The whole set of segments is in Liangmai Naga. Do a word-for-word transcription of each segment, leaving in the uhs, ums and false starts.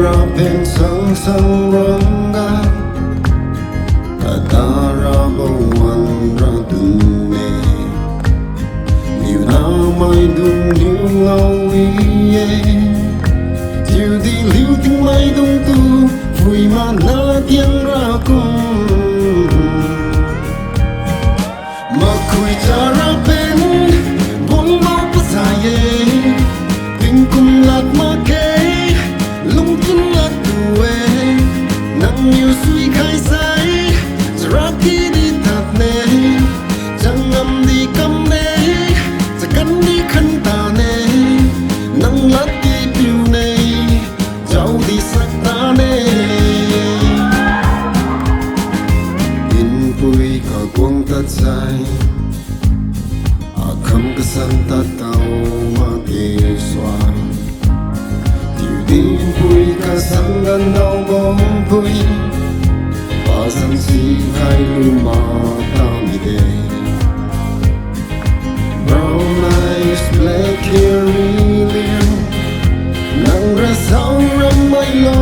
Rapen sangsang rangga, katarabo wanra dun-e. Niuna maidung niu ngao-e. Chiudi liu tingmaidung tu, phuimana tiengra kum. Makhui charapen, bonbo pasai-e, tingkum lad makge, lungchun lad tu-e, nangniu suikhai sai, charakidi tadne, changam di kamne, chakan di khantane, nang laddi piune, chaodi saktane. Inpui kakuang tadsai, akham kasan tadtao makge sua. Chiudi inpui kasan gandaobo pui, pasan sikhai lu mata mide. Brown eyes, black hair, Lily. Nang rasang ram mailo,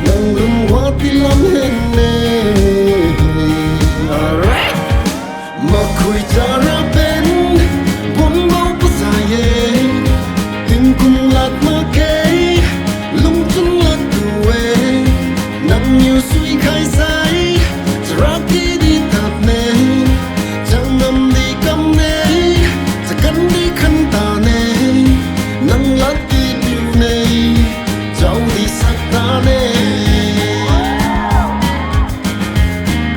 nang lungwadi lam henne. Alright. Makhui charapen, bonbo pasai-e, tingkum lad makge, lungchun lad tu-e, nangniu suikhai sai, charakidi tadne, changam di kamne, chakan di khantane, nang laddi piune, chaodi saktane.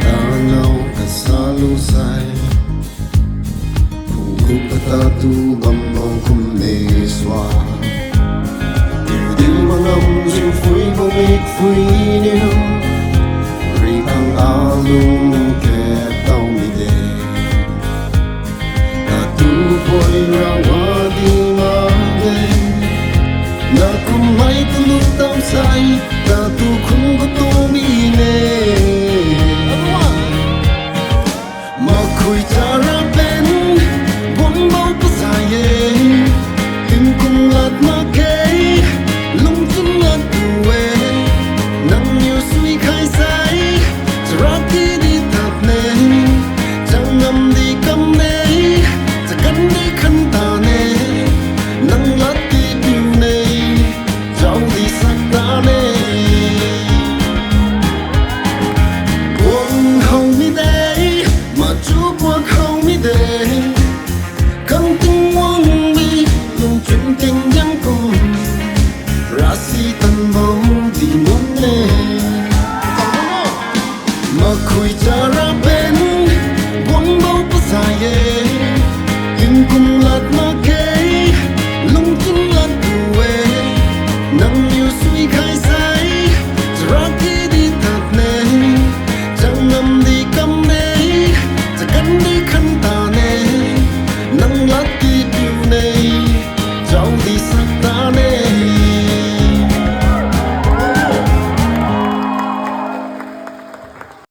Kanao kasalu sai, phungkhu katatu bambo kumne sua. Chiudi mangamjiu phuibo mikphui niu,